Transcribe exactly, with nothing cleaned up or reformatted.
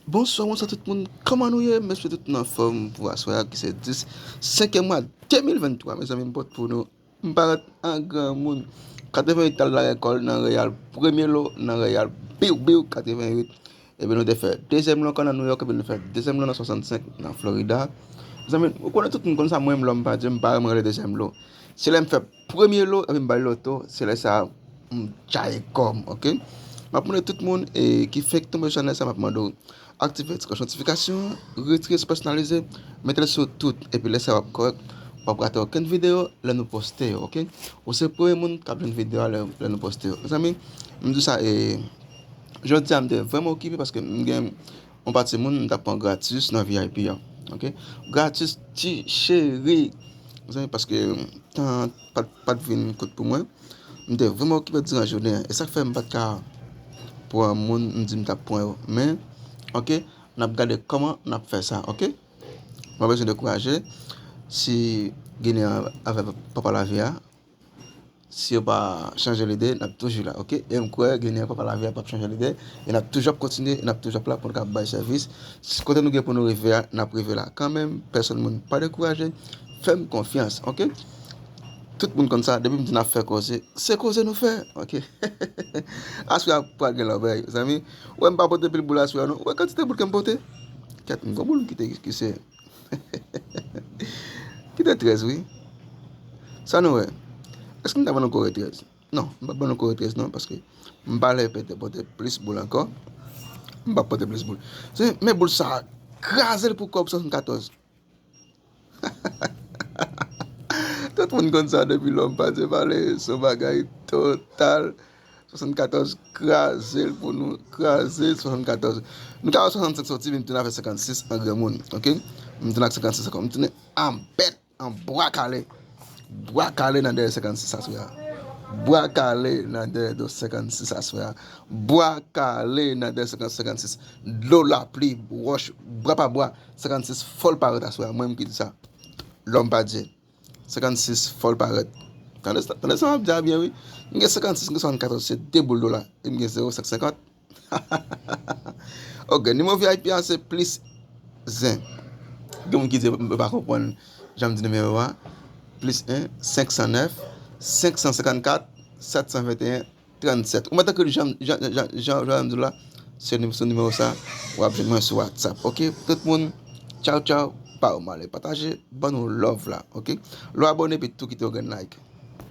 Bonswa, bonswa tout moun. Kòman nou ye? M espere tout nou anfòm pou aswè a ki se dis senkyèm mwa de mil venntwa. Mezanmi, m pote pou nou. M parèt an granmoun. Katrevenwit al lage kò l nan Real, premye lo nan Real, biw, biw, katrevenwit. Epi nou te fè dezyèm lo ankò nan New York, epi nou fè dezyèm lo nan swasannsenk nan Florida. Mezanmi, ou konnen tout moun konn sa, mwen menm lòm pa di, m pa renmen rele dezyèm lo. Se lè m fè premye lo, epi m bay loto, se lè sa a, m djaye kò m, oke? M ap mande tout moun e, ki fenk tonbe sou chanèl sa, m ap mande w aktive ti klòch notifikasyon, retire sou pèsonalize, mete l sou tout, epi lè sa w ap kòrèk, w ap rate okenn videyo lè nou poste yo, oke? Ou se premye moun k ap jwenn videyo a lè, lè nou poste yo. Mezanmi, m di sa, e, jodi a m te vrèman okipe paske m gen yon pati moun m t ap pran gratis nan V I P a, oke? Gratis ti cheri. Mezanmi, paske tan pa t, pa t vin kout pou mwen. M te vrèman okipe diran jounen an. E sa k fè m pa t ka pran moun m di m t ap pran yo. Men, oke, n ap gade kòman n ap fè sa, oke? Pa bezwen dekouraje. Si Ginen an avè Papa Lavi a, si yo pa chanje lide, n ap toujou la, oke? E m kwè Ginen an, Papa Lavi a p ap chanje lide. E n ap toujou ap kontinye, e n ap toujou ap la pou n ka bay sèvis. Kote nou gen pou nou rive a, n ap rive la kanmenm. Pèsonn moun pa dekouraje. Fè m konfyans, oke? Tout moun konn sa, depi m di n ap fè koze, se koze nou fè, oke? Aswè a pral gen lòbèy, zanmi. Ou wè m pa pote pil boul aswè a, non? Ou wè kantite boul ke m pote? Kèt, m gon boul m kite ki se, kite trèz, wi. Sa nou wè? Èske m ta ban nou kore trèz? Non, m p ap ban nou kore trèz, non, paske m pa lè pete pote plis boul ankò. M p ap pote plis boul. Se, men boul sa a, kraze l pou kòb swasannkatòz. Tout moun konn sa depi lòm pa Dye pale, se yon bagay total. Swasannkatòz, kraze l pou nou, kraze l, swasannkatòz. Nou ka wè swasannsenk soti, men m tounen avè senkannsis an granmoun, oke? M tounen ak senkannsis ankò, m tounen an bèt, an bwa kale. Bwa kale nan dèyè senkannsis aswè a. Bwa kale nan dèyè do senkannsis aswè a. Bwa kale nan dèyè senkannsis. Dlo, lapli, wòch, bwa pa bwa, senkannsis fò l parèt aswè a. Mwen menm ki di sa. Lòm pa Dye. Senkannsis fò l parèt. Tande sa, tande sa m ap di a byen, wi. M gen senkannsis, m gen swasannkatòz, se de boul dola. E m gen zewo senk senkant. Oke, nimewo V I P a se plis en. Gen moun ki di yo pa konprann jan m di nimewo a. Plis en, senk san nèf, senk san senkannkat, sèt san venteyen, trannsèt. Ou mèt ekri l jan, jan, jan, jan, jan m di w la, se nim-, sou nimewo sa, w ap jwenn mwen sou WhatsApp. Oke, tout moun, tchaw, tchaw, pa w male. Pataje, ban nou love la, oke? Lè w abone, epi tou kite yon grenn like.